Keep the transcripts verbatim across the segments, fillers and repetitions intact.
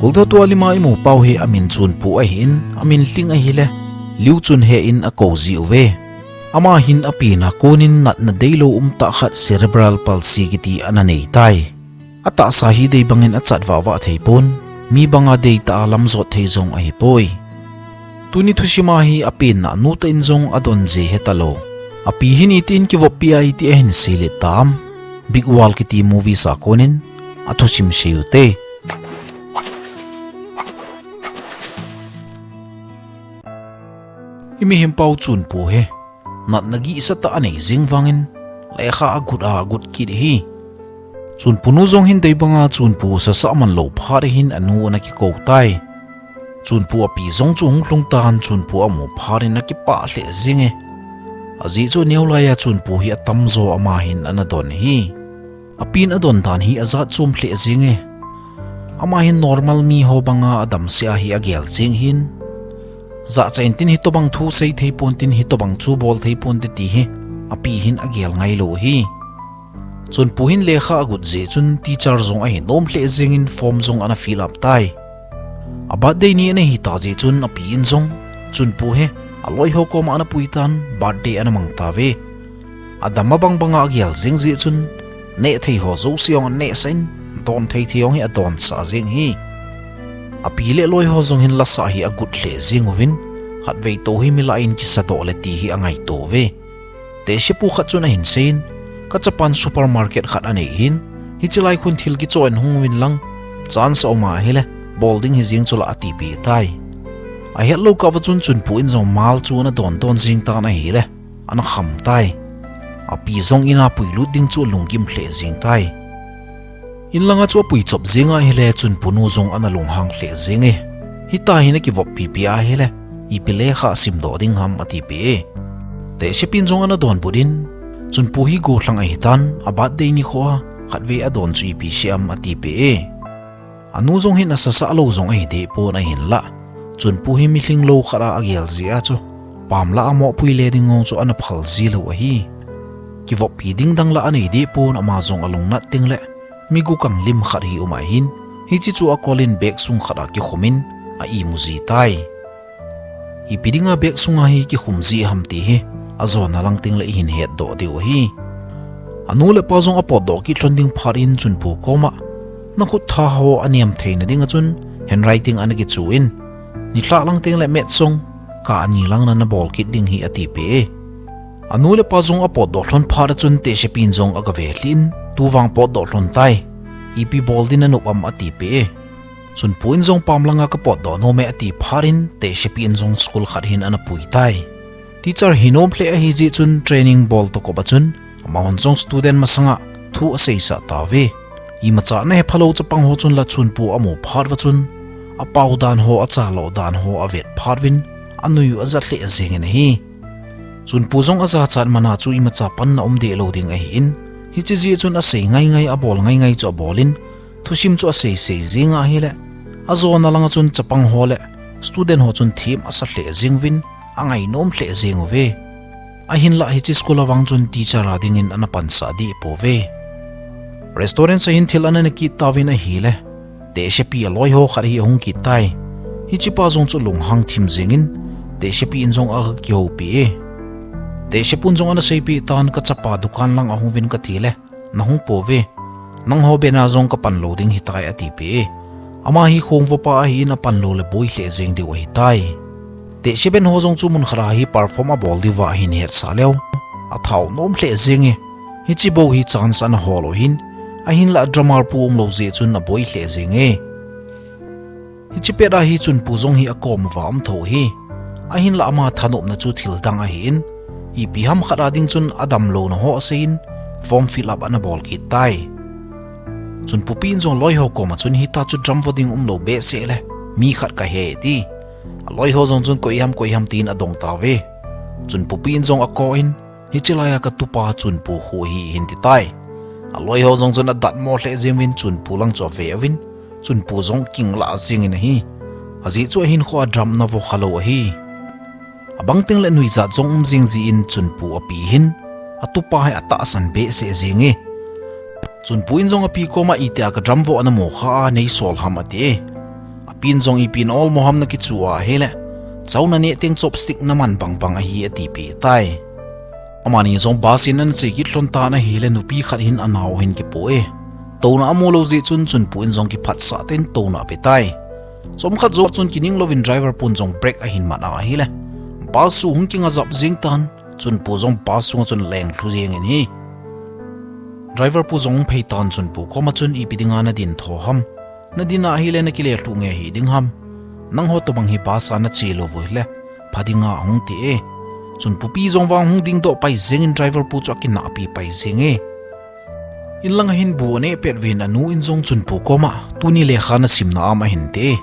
School thot tua lima imu pau hi amin Chunpu ahin, amin lhing ahile, Liu Chunhe in akou jiuve. Ama hin apen a konin natna deilou umtah khat cerebral palsy kiti ana nei tai. Atahsa hi dei bangin achat vahvah thei pon, mi banga deitah a lamjot thei jong ahipoi. Tuni thusim a hi apenna nu tah in jong adon je hetalou. Api hin itin kivoppi a iti ahin seilet tam. Big World kiti movie a konin athusim sei ute. Imihem pau Chunpu hi natna gihsa tah anei jing vangin lekha agut a agut kit hi. Chunpu nu jong hin dei banga Chunpu sasah man lou phat hin anu ana kikou tai. Chunpu api jong chu hung lhung tan Chunpu amu phat in akipah lheh jenge. Ajeh chu neolai a Chunpu hi atamjo ama hin ana don hi. Apin adon dan hi ajat chom lheh jenge. Ama hin normal mi ho banga adamsea hi agel jeng hin. Jahcha in tin hitobang thu sei thei pon tin hitobang chu bol thei pon te ti hi api hin agel ngailou hi. Chunpu hin lekha agut jeh chun teacher jong ahin nom lheh jengin form jong ana fill up tai. A birthday ni ana hita jeh chun api in jong Chunpu hi aloi ho koma ana pui tan birthday ana mang tauve. Adam abang banga agel jeng jeh chun neh thei ho jouse jong anehsah in, don thei thei jong hi adonsah jeng hi. Api le aloi ho jong hin lasah hi agut lheh jeng uvin, khatvei tou hi milah in kisadoh le ti hi angaito uve. Tehsepu khat chun ahin seiyin, kachapan supermarket khat anei hin, hiche lai khun thil kichoh in hung uvin lang, chance aum ahile bol ding hi jeng chula atipeh tai. Ahetlou kah uva chun Chunpu in jong mal chu ana don don jeng tan ahile, ana kham tai. Api jong in a puilut ding chu alunggim lheh jeng tai. In langa chu apui chop jeng ahile Chunpu nu jong ana lunghang lheh jenge. Hita hin akivoppi pi ahile, ipi lekha simdoh ding ham atipeh e. Tehsepin jong ana donbut in, Chunpu hi gollhang ahitan, a birthday nikho a khatvei adon chu ipi sei am atipeh e. Anu jong hin asasah lou jong ahi deh pon ahinlah, Chunpu hi milhing lou khat a agel jeh a chu pamlah a mohpui le ding ngong chu ana phal ji lou ahi. Kivoppi ding dang lah anei deh pon ama jong alungnat tengle mi gukang lim khat hi um ahin, hiche chu akol in bag sung khat a kikhum in a imu ji tai. Ipi dinga bag sunga hi kikhum ji ham ti hi ajona lang tengle ihin hetdoh diu ahi. Anu le apa jong apotdoh kit lhon ding phat in Chunpu koma, nakhut tha ho anem theina dinga chun handwriting ana kichu in, nilhah lang tengle maths jong kah ani lang nabol kit ding hi atipeh e. Anu le apa jong apotdoh lhon phat a chun Tehsepin jong agave lhih in, tuvang potdoh lhon tai, ipi bol din nanop am atipeh e. Chunpu in jong pam langa kapotdoh nom e ati phat in Tehsepi in jong school khat hin ana pui tai. Teacher hi nom lheh ahi jeh chun training bol tokop a chun amahon jong student masanga thu aseisah tauve. Imacha ana hephalou chapang ho chun la Chunpu amu phat uva chun apao dan ho, achaloh dan ho avet phat uvin anui u aja lheh jengin ahi. Chunpu jong ajachat mana chu imacha panna um deh lou ding ahin, hiche jeh chun asei ngaingai, abol ngaingai chu abol in, thusim chu aseisei jeng ahile, ajona langa chun chapang ho le student ho chun them asa lheh jeng uvin, angainom lheh jeng uve. Ahinlah hiche school a vang chun teacher a dingin ana pansah deh pouve. Restaurant a hin thil ana ne kit tauvin ahile, Tehsepi aloi ho khat hi ahung kit tai. Hichepa jong chu lunghang thim jengin, Tehsepi in jong akihoupi e. Tehsepun jong ana seipeh tan, kachapa dukan lang ahung uvin katile, nahung pouve. Nangho bena jong kapan lou ding hitai atipeh e. Ama hi khongvopa ahin apan lou le boi lheh jeng diu ahitai. Tehsepen ho jong chu mun khat a hi perform abol diuva ahin hetsah leu, athao nom lheh jenge. Hiche bou hi chance ana hol u ahin, ahinlah drummer pu umlou jeh chun aboi lheh jenge. Hiche pet a hi Chunpu jong hi akom uva um thou ahi. Ahinlah ama thanopna chu thil dang ahin, ipi ham khat a ding chun adamlouna ho aseiyin, form fill up ana bol kit tai. Chunpupi in jong loi ho koma chun hita chu drum vo ding umlou behseh le, mi khat kahe ti. Aloi ho jong chun koi ham koi ham tin adong tauve. Chunpupi in jong akou in, hiche laiya katupa Chunpu khu ahi hin ti tai. Aloi ho jong chun adatmo lheh jeng uvin Chunpu lang chu ave uvin, Chunpu jong akinglah jengin ahi. Ajeh chu ahinkhoa drum ana vo khalou ahi. Abang tengle nuijat jong um jeng jeh in Chunpu api hin atupa hi atahsan behseh jenge. Chunpu in jong api koma itia ka drum vo ana mu kha a neisol ham ati e. Apin jong ipi in olmo ham na kichu ahile, chau na neh teng chopstick na man bangbang ahi atipeh tai. Amani jong bus in ana che kit lhon tan ahile nupi khat hin anao hin kipoh e. Touna amu lou jeh chun Chunpu in jong kiphatsah tah in touna ape tai. Chomkhat jou chun kining louvin driver pun jong brake ahin mat ahile, bus chu hung kinga jap jeng tan, Chunpu jong bus sunga chun aleng lhu jeng in ahi. Driver pu jong phei tan Chunpu koma chun ipi dinga na din tho ham. Na din ahile na kile lhu nge hi ding ham. Nangho tobang hi bus a na che lou u hile, pha dinga hung ti e. Chunpu pi jong vang hung dingdoh pai jeng in driver pu chu akinahpi pai jeng e. In lang ahin bu aneh pet uvin anu in jong Chunpu koma, tuni lekha na sim na am ahin ti e.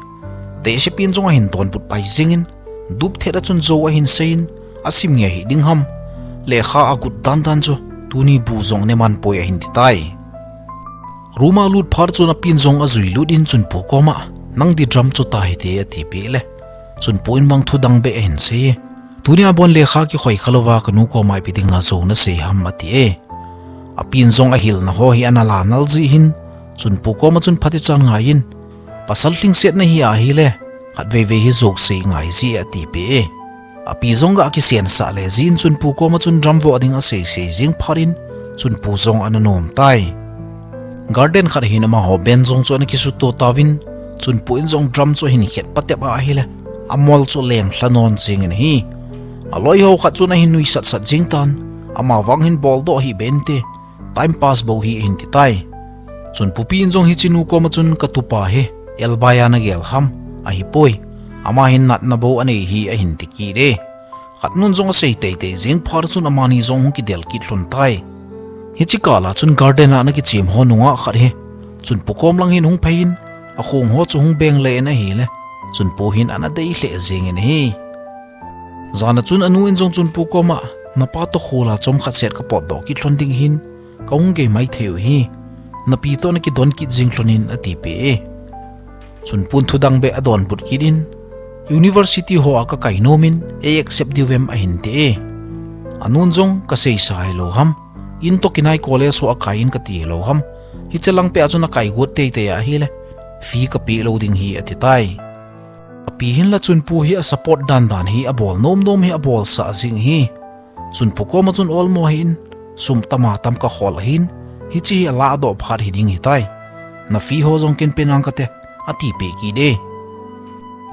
Tehse pen jong ahin donbut pai jeng in, dup thet a chun jou ahin sei in, asim nge hi ding ham. Lekha agut dan dan chu, tuni bu jong ne man poi ahin ti tai. Room a lut phat chun apin jong ajui lut in Chunpu koma, nang di drum chu ta hite atipeh le, Chunpu in vang thu dang beh ahin sei e. Tuni a bon lekha kikhoi kha louva kanu koma ipi dinga jou na sei ham ati e. Apin jong ahilna ho hi ana la nal jeh hin, Chunpu koma chun phatichan ngai in, pasal lhingset na hi ahile, khatvei vei hi jou sei ngai ji e atipeh e. Api jong ga kisensah le jin Chunpu koma chun drum voh ding asei sei jeng phat in, Chunpu jong ana nom tai. Garden khat hin amaho band jong chu ana kisuto tauvin, Chunpu in jong drum chu ahin khet patep ahile, amol chu aleng lha non jeng in ahi. Aloi ho khat chun ahin nuisat sat jeng tan, ama vang hin boldoh hih beh inte, time pass bou hi ahin ti tai. Chunpu pi in jong hiche nu koma chun ka tupa hi, elbai a na gel ham, ahipoi. Ama hin natna bou anei hi ahin ti kit e. Khat nun jong asei teitei jeng phat chun amani jong hung kidel kit lhon tai. Hiche kah a chun garden a ana kichem ho nungah khat hi, Chunpu kom lang hin hung phei in, akhong ho chu hung beng le in ahile, Chunpu hin ana dei lheh jeng in ahi. Jan a chun anu in jong Chunpu koma, na pa toh khol a chomkhat set ka potdoh kit lhon ding hin, ka hung gei mai thei u hi, na pi toh na kidon kit jeng lhon in atipeh e. Chunpu in thu dang beh adonbut kit in, University ho a ka kai nom in, ei accept diu vem ahin ti e. Anun jong ka seisa hilou ham, in toh kinai college ho a kai in ka ti hilou ham, hiche lang peh a chun akai got teitei ahile, fee ka peh lou ding hi ati tai. Api hin la Chunpu hi a support dan dan hi abol nom nom hi abolsah jing hi. Chunpu koma chun olmo hih in, sum tam a tam ka khol ahin, hiche hi alah doh phat hi ding hitai. Na fee ho jong ken pe nang kate, atipeh kit e.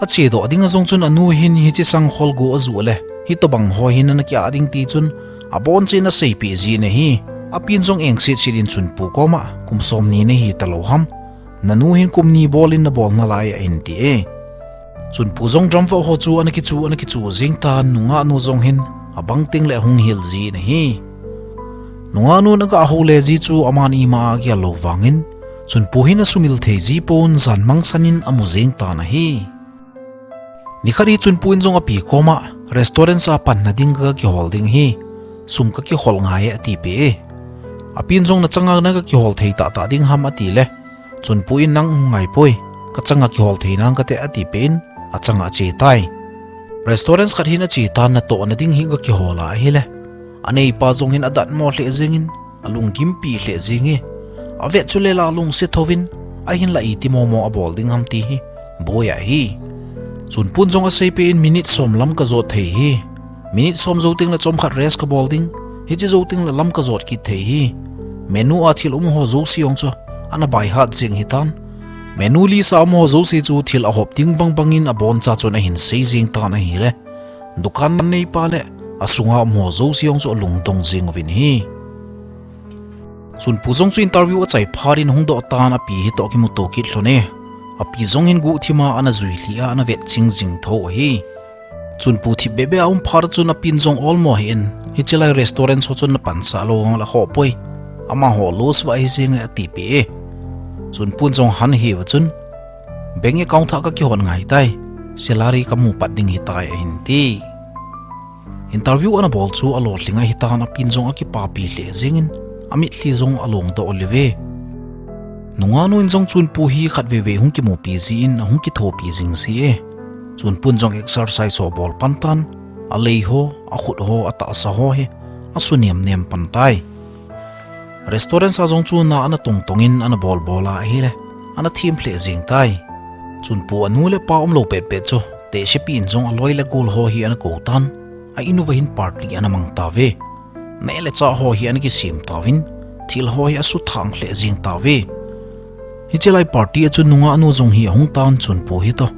Ache doh ding a jong chun anu hin hiche sang khol go ajoh le, hitobang ho hin ana kia ding ti chun, abon chen aseipeh jin ahi. Apin jong engset set in Chunpu koma, kum som ni nahi talou ham. Nanu hin kum ni bol in nabol nalai ahin ti e. Chunpu jong drum voh ho chu ana kichu, ana kichu jing tan, nungah nu jong hin abang teng le ahung hil jin ahi. Nungah nun aga hou le ji chu aman ima a agel lou vangin, Chunpu hin asumil thei ji pon jan mangsan in amu jing tan ahi. Nikhat hi Chunpu in jong api koma, restaurant a panna ding ka kihol ding hi, sum ka kihol ngai e atipeh e. Apin jong na changa na ka kihol thei tahtah ding ham ati le, Chunpu in nang hung ngai poi, ka changa kihol thei nang kate atipeh in, achanga ache tai. Restaurant khat hin ache tan natohna ding hi ka kihol ahile, aneipa jong hin adatmo lheh jeng in, alunggimpi lheh jeng e. Avet chu lela lungset thouvin, ahinla iti momo abol ding ham ti hi, boi ahi. Chunpu in jong aseipeh in minute som lam ka jot thei hi. Minute som jou teng le chomkhat rest ka bol ding, hiche jou teng le lam ka jot kit thei hi. Menu a thil um ho jouse jong chu, ana baihat jeng hitan. Menu list a um ho jouse chu thil ahop ding bangbang in aboncha chun ahin sei jeng tan ahile, dukan neipa le asunga um ho jouse jong chu alungdong jeng uvin ahi. Chunpu jong chu interview achai phat in hung doh tan api hitoh kimuto kit lhon e. Api jong hin guhthim a ana jui lhi a ana vetching jing tho ahi. Chunpu thipbeh beh a um phat chun apin jong olmo hih in, hiche lai restaurant ho chun na pansah lou vang le khoh poi. Amaho loss va hi jeng e atipeh e. Chunpu in jong han hiuva chun, bank account thah ka kihon ngai tai, salary ka mu pat ding hitai ahin ti. Interview ana bol chu alolhing ahitan apin jong akipapi lheh jeng in, amitlhi jong along doh lheh uve. Nungah nu in jong Chunpu hi khatvei vei hung kimupi jin ahung kithopi jing ji e. Chunpu in jong exercise ho abol pan tan, alei ho, akhut ho, atahsa ho hi, asu nem nem pan tai. Restaurant a jong chu na ana tong tong in ana bol bol ahile, ana them lheh jeng tai. Chunpu anu le apa umlou petpet chu tehsepi in jong aloi le gol ho hi ana kou tan, a in uva hin party ana mang tauve. Neh le chah ho hi ana kisem tauvin, thil ho hi asuthang lheh jeng tauve. Hiche lai party a chun nungah nu jong hi ahung tan, Chunpu hi toh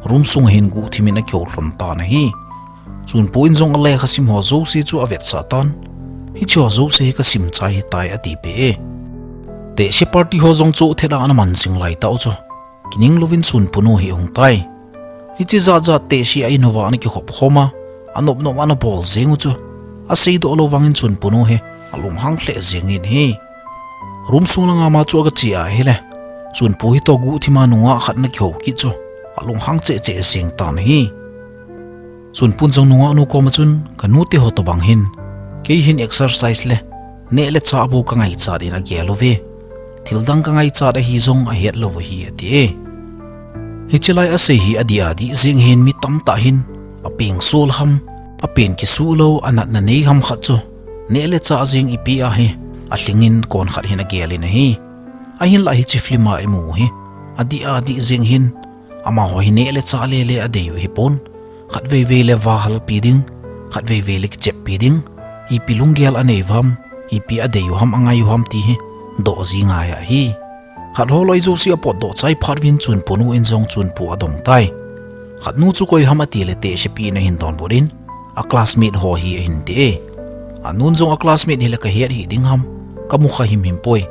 room sunga hin guhthim in akihou lhon tan ahi. Chunpu in jong alekha sim ho jouse chu avetsah tan, hiche ho jouse hi kasim chai ahitai atipeh e. Tehse party ho jong chu theda ana man jing lai tah u chu, kining louvin Chunpu nu hi ahung tai. Hiche jatjat tehse a in uva ana kikhop khom a, anop nop ana bol jeng u chu aseidoh lou vangin Chunpu nu hi alunghang lheh jeng in ahi. Room sung langa ama chu aga che ahile, Chunpu hi toh guhthim a nungah khat ana kihou kit chu alunghang cheh cheh jeng tan ahi. Chunpun jong nungah nu koma chun, kanu te ho tobang hin kei hin exercise le neh le chah bou kangaichat in agel uve. Thildang kangaichat ahi jong ahet lou u ahi ati e. Hiche lai asei hi adih adih jeng hin mi tamtah hin apeng sol ham, apen kisuh lou, anatna nei ham khat chu neh le chah jeng ipi ahi, alhing in kon khat hin agel in ahi. Ahinlah hiche film a imu hi adih adih jeng hin, amaho hi neh le chah lele adei u hipon, khatvei vei le vahalpi ding, khatvei vei le kicheppi ding, ipi lunggel anei u ham, ipi adei u ham, angai u ham ti hi doh ji ngai ahi. Khat ho loi jouse apotdoh chai phat uvin Chunpu nu in jong Chunpu adong tai. Khat nu chu koi ham atile tehsepi in ahin donbut in, a classmate ho hi ahin ti e. Anun jong a classmate hile kahet hih ding ham, kamu kha himhim poi,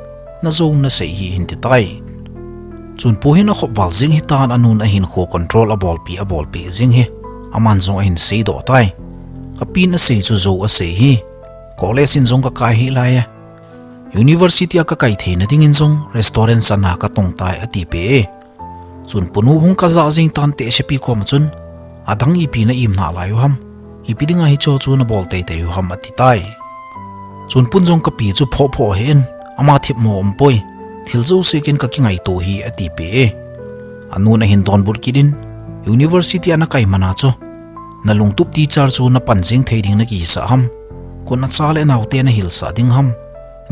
najou nasei hih in ahin ti tai. Chunpu hin akhop val jeng hitan, anun ahinkho control abolpi abolpi jeng hi aman jong ahin seidoh tai. Kapin asei chu jou asei hi. College in jong kakai hih lai e. University a kakai theina dingin jong restaurant chana katong tai atipeh e. Chunpu nu hung kajah jeng tan, tehsepi koma chun, adang ipi na im nalai u ham, ipi dinga hiche chu nabol teitei u ham ati tai. Chunpun jong kapi chu phoh phoh hih in, ama themmo umpoi, thil jouse ken kakingaito hi atipeh e. Anun ahin donbut kit in, university a nakai mana chu nalungtup teacher chu napan jeng thei ding nakihisah ham, kon acha le naote nahilsah ding ham,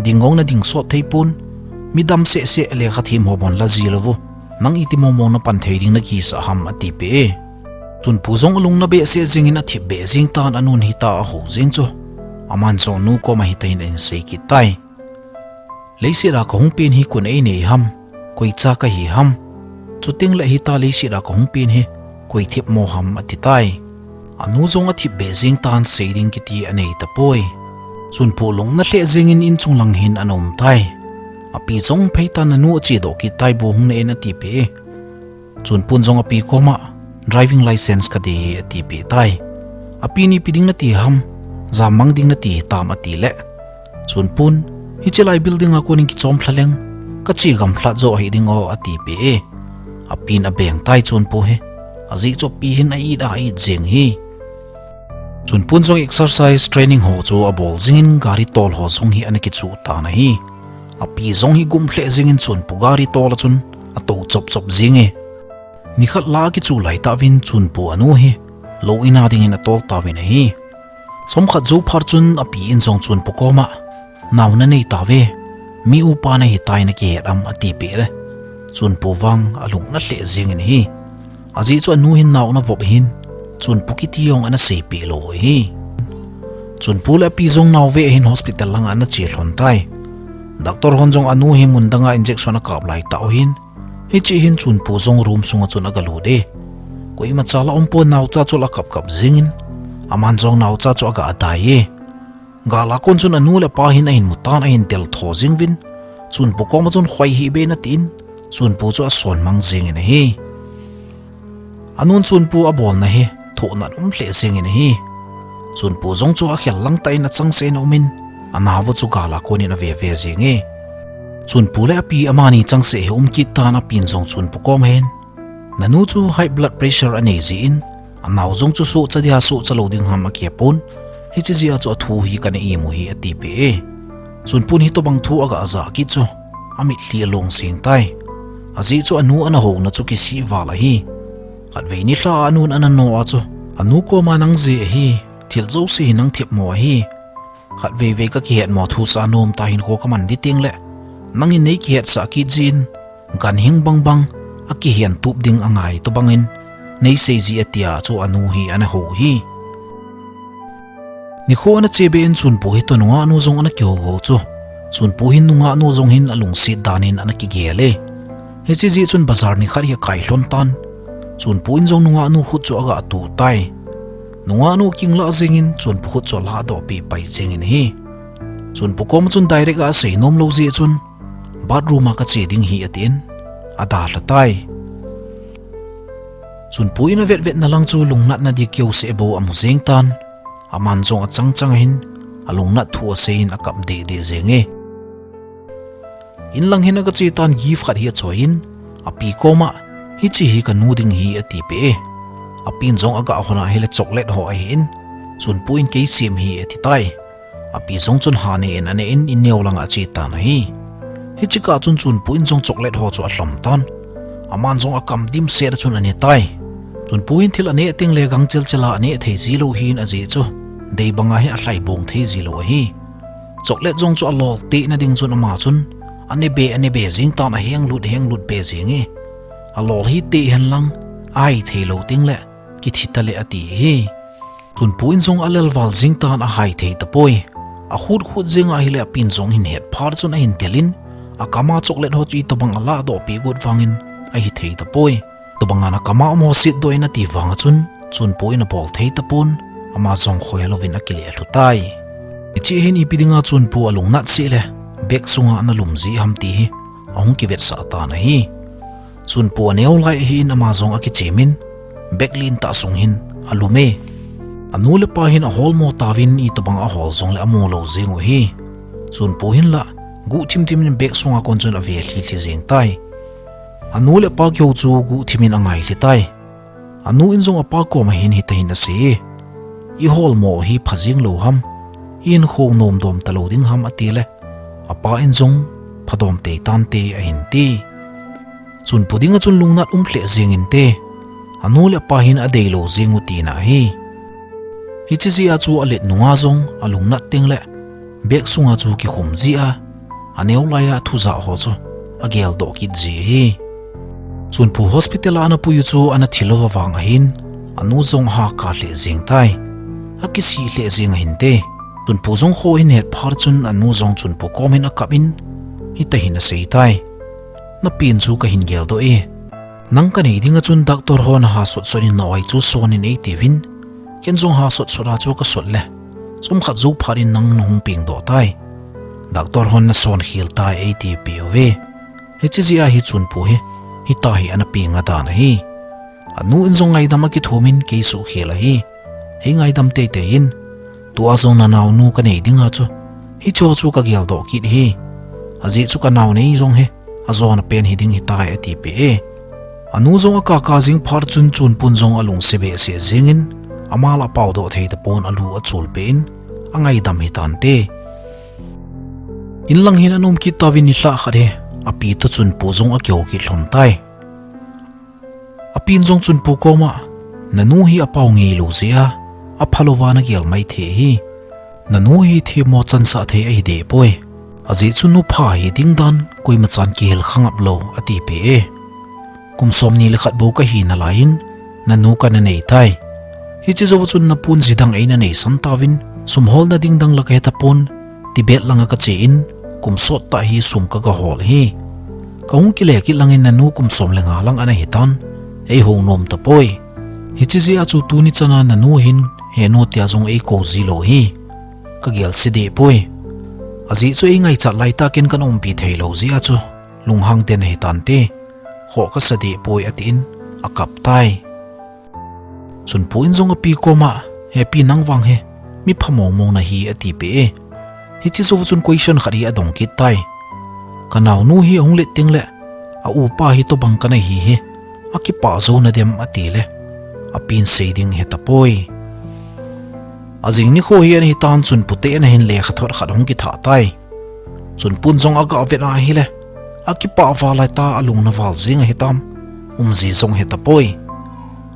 ding jong nading sot thei pon, midam seh seh lekha them ho bon la ji lou u, nang iti mong mong napan thei ding nakihisah ham atipeh e. Chunpu jong alung nabeh seh jeng in athip beh jeng tan, anun hita ahou jeng chu aman jong anu koma hitin ahin sei kit tai. Leiset a kahung pen hi kon einei ham, koi cha kahi ham, chuteng le hita leiset a kahung pen hi koi themmo ham ati tai. Anu jong athip beh jeng tan, sei ding kiti anei tapoi. Chunpu lung nalheh jeng in inchung lang hin ana um tai. Api jong phei tan, nanu achedoh kit tai, bu hung ne in atipeh e. Chunpun jong api koma, driving license kadei e atipeh tai. Apin ipi ding nati ham, jam mang ding nati hitam atile, Chunpun, hiche lai building a kon in kichom lha leng, kache gamlhat jo hih ding o atipeh e. Apin abeng tai Chunpu hi. Ajeh chu api hin a-it a a-it jeng hi. Chunpun jong exercise training ho chu abol jeng in gari tol ho jong hi ana kichuh tan ahi. Api jong hi gum lheh jeng in Chunpu gari tol a chun atou chop chop jeng e. Nikhat la akichuh lai tah uvin Chunpu anu hi lou in a ding in atol tauvin ahi. Chomkhat jou phat chun api in jong Chunpu koma, nao nanei tauve, mi upa nahitai, nakihet am atipeh le, Chunpu vang alung nalheh jeng in ahi. Ajeh chu anu hin nao ana vop hin, Chunpu kiti jong ana seipeh lou u ahi. Chunpu le api jong nao ve ahin hospital langa ana che lhon tai. Doctor hon jong anu hi mun danga injection akap lai tah u hin, hiche hin Chunpu jong room sunga chun aga lut e. Koima cha la umpon, naocha chu la kap kap jeng in, aman jong naocha chu aga adai e. Gal a kon chun anu le apa hin ahin mu tan, ahin del tho jeng uvin, Chunpu koma chun khoi hih beh in atin, Chunpu chu asonmang jeng in ahi. Anun Chunpu abolna hi thohna um lheh jeng in ahi. Chunpu jong chu akhel lang tah in achangseh in aum in, anao u chu gal a kon in ave ve jeng e. Chunpu le api amani changseh hi um kit tan, apin jong Chunpu koma hin, nanu chu high blood pressure anei jeh in, anao jong chu sohcha dia sohcha lou ding ham akihepon, hiche jeh a chu athu hi kana imu hi atipeh e. Chunpun hitobang thu aga jah kit chu amitlhi along seng tai. Ajeh chu anu ana houna chu kisih val ahi. Khatvei nilhah a anun ana no a chu, anu koma, nang jeh ahi, thil jouse hi nang themmo ahi. Khatvei vei kakihetmo thu sa nom tah, hinkho kaman ding teng le, nangin nei kihetsah kit jeh in, ganhing bang bang, akihen tup ding angai tobangin, neisei jeh atia chu anu hi ana hou hi. Nikho ana chebe in Chunpu hi toh nungah nu jong ana kihou chu. Chunpu hin nungah nu jong hin alungset dan in ana kigel e. Hiche jeh chun bazar nikhat hi akai lhon tan. Chunpu in jong nungah nu khut chu aga tu tai. Nungah nu akinglah jengin Chunpu khut chu alahdoh peh pai jengin ahi. Chunpu koma chun direct a asei nom lou jeh chun, bathroom a kache ding ahi atin, adalha tai. Chunpu in avetvetna lang chu lungnatna ding keuseh bou amu jeng tan. Aman jong achang chang ahin, alungnat thu aseiyin akap dehdeh jenge. In lang hin aga che tan gift khat hi achoiyin, api koma, hiche hi kanu ding ahi atipeh e. Apin jong aga hon ahile chocolate ho ahin, Chunpu in kei sem ahi ati tai. Api jong chun ha ne in ane in, in neo langa ache tan ahi. Hiche kah chun Chunpu in jong chocolate ho chu alhom tan. Aman jong akam dimset a chun ane tai. Chunpu hin thil aneh tengle gangchel chel a aneh thei jilou ahin ajeh chu, dei banga hi alhaibong thei jilou ahi. Chocolate jong chu alol tehna ding chun ama chun, ane be, ane be jeng tan, aheng lut, heng lut be jenge. Alol hiteh hen lang, ahai theilou tengle, kithi tale ati ahi. Chunpu in jong alel val jeng tan ahai thei tapoi. Akhut khut jeng ahile apin jong ahin het phat chun ahin delin, akama chocolate ho chu itobang alahdoh peh got vangin ahi thei tapoi. Tobanga nakama um ho setdoh in ati vanga chun, Chunpu in abol thei tapon, ama jong khohelouvin akile lhu tai. Hiche hin ipi dinga Chunpu alungnat seh le, bag sunga ana lum ji ham ti hi, ahung kivetsah tan ahi. Chunpu aneo lai ahin ama jong akichemin, bag lentah sung hin alum e. Anu le apa hin aholmo tauvin itobang ahol jongle amu lou jeng u ahi. Chunpu hinla, guhthim thimin bag sunga kon chun ave lhi lhi jeng tai. Anu le apa kihou chu guhthimin angai lhi tai. Anu in jong apa koma hin hitahin asei e, iholmo hi pha jeng lou ham, ihinkho nomdom talou ding ham atile, apa in jong phadom tei tante ahin ti. Chunpu dinga chun lungnat um lheh jeng inte, anu le apa hin adeilou jeng u tina ahi. Hiche jeh a chu alet nunga jong alungnat tengle, bag sunga chu kikhum ji a, aneo laiya thujah ho chu ageldoh kit ji ahi. Chunpu hospital a ana pui u chu ana thilou vang ahin, anu jong ahakap lheh jeng tai. Akisih lheh jeng ahinte. Chunpu jong kho ahin het phat chun anu jong Chunpu kom hin akap in, hitahin asei tai. Napin chu kahin geldoh e. Nang kanei dinga chun doctor hon ahasot sot in na-oi chu sonin eitiuvin, ken jong ahasot sot a chu kasot le, chomkhat jou phat in nang nahung pengdoh tai. Doctor hon nason khel tai eitipeh uve. Hiche jeh a hi Chunpu hi, hitahi ana peng adan ahi. Anu in jong ngaidam akithumin kei suhkhel ahi. Hei ngaidam teitei in, tua jong nanaonu kanei dinga chu, hicheho chu kageldoh kit ahi. Ajeh chu kanao nei jong hi, ajona pen hiding hitai atipeh e. Anu jong akaka jeng phat chun Chunpun jong alungse behseh jengin, ama la apaodoh thei tapon alu acholpeh in, angaidam hitante. In lang hin ana um kit tauvin nilhah khat hi, api toh Chunpu jong akihou kit lhon tai. Apin jong Chunpu koma, nanu hi apao ngeilou jeh a, aphalouva nagel maithei ahi. Nanu hi themmo chansah thei ahidehpoi. Ajeh chu nupha hiding dan koimachan kihil khangap lou atipeh e. Kum somni le khat bou kahi nalaiyin, nanu kana neitai. Hiche jouva chun napun jidang eina neisan tauvin, sum holna ding dang la kahetapon, Tibet langa kache in, kum sottah hi sum kagahol ahi. Kahung kile kit langin nanu kum som le nga lang ana hitan, eihou nom tapoi. Hiche jeh a chu tuni chana nanu hin, henu tia jong eikou jilou ahi. Kagelse dehpoi. Ajeh chu eingaichat laitah in kana umpi theilou jeh a chu, lunghang den ahitante. Khoh kasa dehpoi atin, akap tai. Chunpu in jong api koma, hepi nang vang hi, mipha mongmong nahi atipeh e. Hiche jouva chun question khat hi adong kit tai. Kanaonu hi ahung let tengle, aupa hitobang kanahi hi, akipah jou nadem atile, apin sei ding hetapoi. Ajing nikho hi ana hitan Chunpu te ana hin lekhathot khat ahung kithah tai. Chunpun jong aga vet ahile, akipah val ahitai, alung naval jeng ahitam, umji jong hetapoi.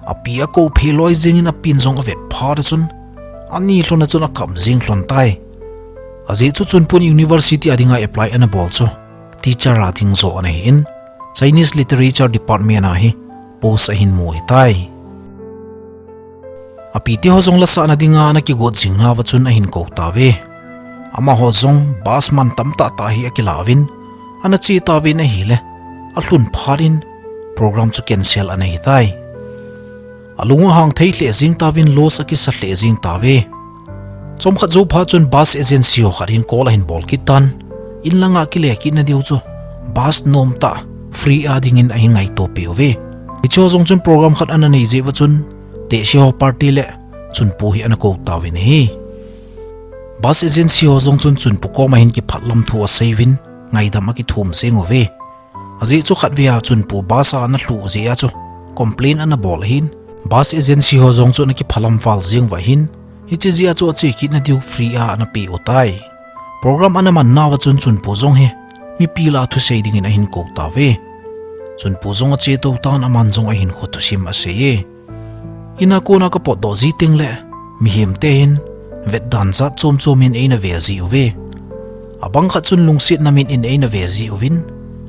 Api akou phei loi jengin apin jong avet phat a chun, ani lhon a chun akap jeng lhon tai. Ajeh chu Chunpun University a dinga apply ana bol chu, teacher a ding joh ana hin, Chinese Literature Department a hi post ahin mu ahitai. Apite ho jong lasahna dinga ana kigot jing nauva chun ahin kou tauve. Amaho jong bus man tamtah tah hi akilauvin, ana che tauvin ahile, alhun phat in program chu cancel ana hitai. Alung ahang thei lheh jeng tauvin, loss akisa lheh jeng tauve. Chomkhat jou phat chun bus agency ho khat hin call ahin bol kit tan, in langa kile kitna diu chu bus nomtah free a dingin ahin ngaito peh uve. Hiche ho jong chun program khat ana nei jeh uva chun, tehse ho party le Chunpu hi ana kou tauvin ahi. Bus agency ho jong chun Chunpu koma hin kiphatlam thu aseiuvin, ngaidam akithum jeng uve. Ajeh chu khatvei a Chunpu bus a ana lhuh jeh a chu complain ana bol ahin, bus agency ho jong chun akiphalam val jeng uva ahin, hiche jeh a chu ache kitna diu free a ana peh utai. Program ana man nauva chun Chunpu jong hi mipi lah a thusei dingin ahin kou tauve. Chunpu jong ache tou tan, aman jong ahinkho thusim asei e. Ina kona kapotdoh ji tengle, mihemte hin vetdan jat chom chom in eina ve ji uve. Abang khat chun lungsetna mit in eina ve ji uvin,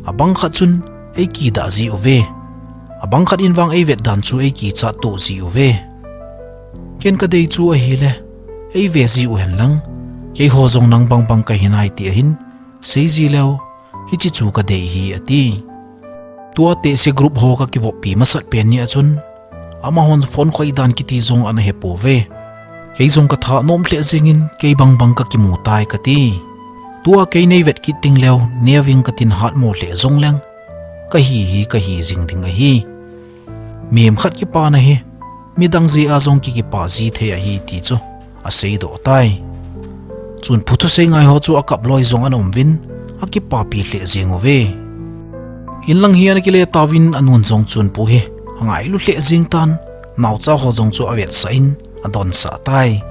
abang khat chun eikidah ji uve. Abang khat in vang eivetdan chu eikichat toh ji uve. Ken kadei chu ahile, eive ji uhen lang, keiho jong nang bangbang kahi nai ti ahin sei ji leu, hiche chu kadei ahi ati. Tua tehse group ho kakivoppi masat pen ni a chun, amahon phone khoi dan kiti jong ana hepouve. Kei jong katha nom lheh jengin, kei bangbang kakimu tai kati. Tua kei neivet kit tengleu, neoving katin hatmo lheh jongleng, kahi hi kahi jing ding ahi. Mihem khat kipana hi midang jeh a jong kikipah ji thei ahi ti chu aseidoh tai. Chunpu thusei ngaiho chu akap loi jong ana umuvin, akipapi lheh jeng uve. Inlang hi ana kile tauvin, anun jong Chunpu hi angailu lheh jeng tan, naochaho jong chu avetsah in adonsah tai.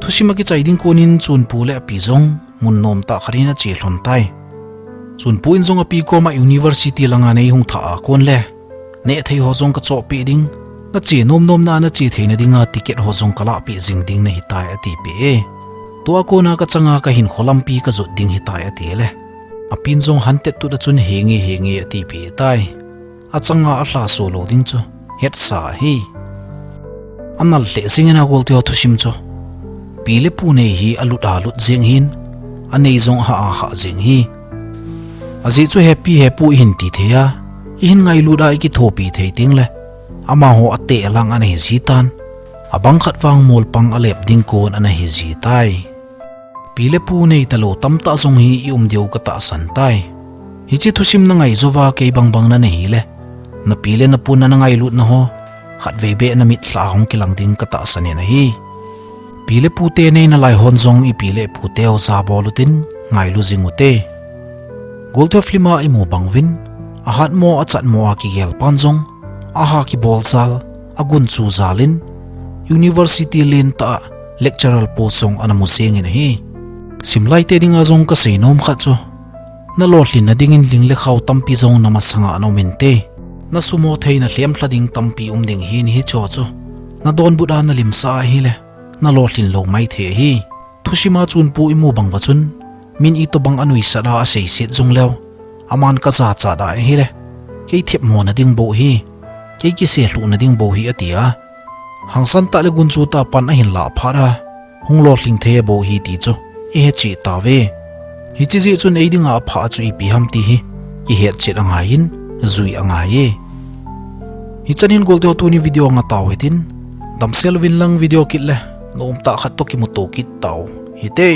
Thusim akichai ding konin Chunpu le api jong mun nomtah khat in ache lhon tai. Chunpu in jong api koma university langa neihung thah a kon le, nehthei ho jong kachohpeh ding, nache nomnomna a nache theina dinga ticket ho jong kalahpeh jing ding nahitai atipeh e. Tua kona kachanga kahinkho lampi kajot ding hitai atile, apin jong hantettut a chun henge henge atipeh tai. Achanga alhaso lou ding chu hetsa ahi. Anal lheh jengin a golteho thusim chu, pi le pu nei hi alut alut jeng hin, anei jong ahah ahah jeng hi. Ajeh chu hepi hepu ihin ti thei a, ihin ngailut a ikithopi thei tengle, amaho ateh lang ana hi ji tan, abang khat vang molpang alep ding kon ana hi ji tai. Pi le pu nei talou tamtah jong hi ium diu katahsan tai. Hiche thusim nangai jouva kei bangbang nanei hile, napi le napu nana ngailutna ho khatvei beh namitlha a hung kilang ding katahsan in ahi. Pi le pute nei nalai hon jong ipi le iputeu jabol utin, ngailu jing ute. Golteho film a imu bang uvin, ahatmo achatmo a kigel pan jong, aha kibol jal, agunchu jal in, university lentah a lecturer post jong ana mu jengin ahi. Simlaite dinga jong kasei nom khat chu, nalolhinna dingin ling le khao tampi jong namasanga ana um inte. Nasumo thei nalhem lha ding tampi um ding ahin, hicheho chu nadonbut a nalimsah ahile, nalolhin lou maithei ahi. Thusima Chunpu imu bang uva chun, min itobang anuisat a aseiset jongleu, aman kajachat a ahile, kei thepmona ding bou hi, kei kiselhuhna ding bou hi atia, hangsan tah le gunchu tah pan ahin lah phat a, hung lolhing thei bou hi ti chu ihetcheh tauve. Hiche jeh chun ei dinga apha chu ipi ham ti hi kihetchet angaiyin, jui angai e. Hichan hin golteho tuni video nga tau hitin, damsel uvin lang video kit le, nomtah khat toh kimuto kit tau hite.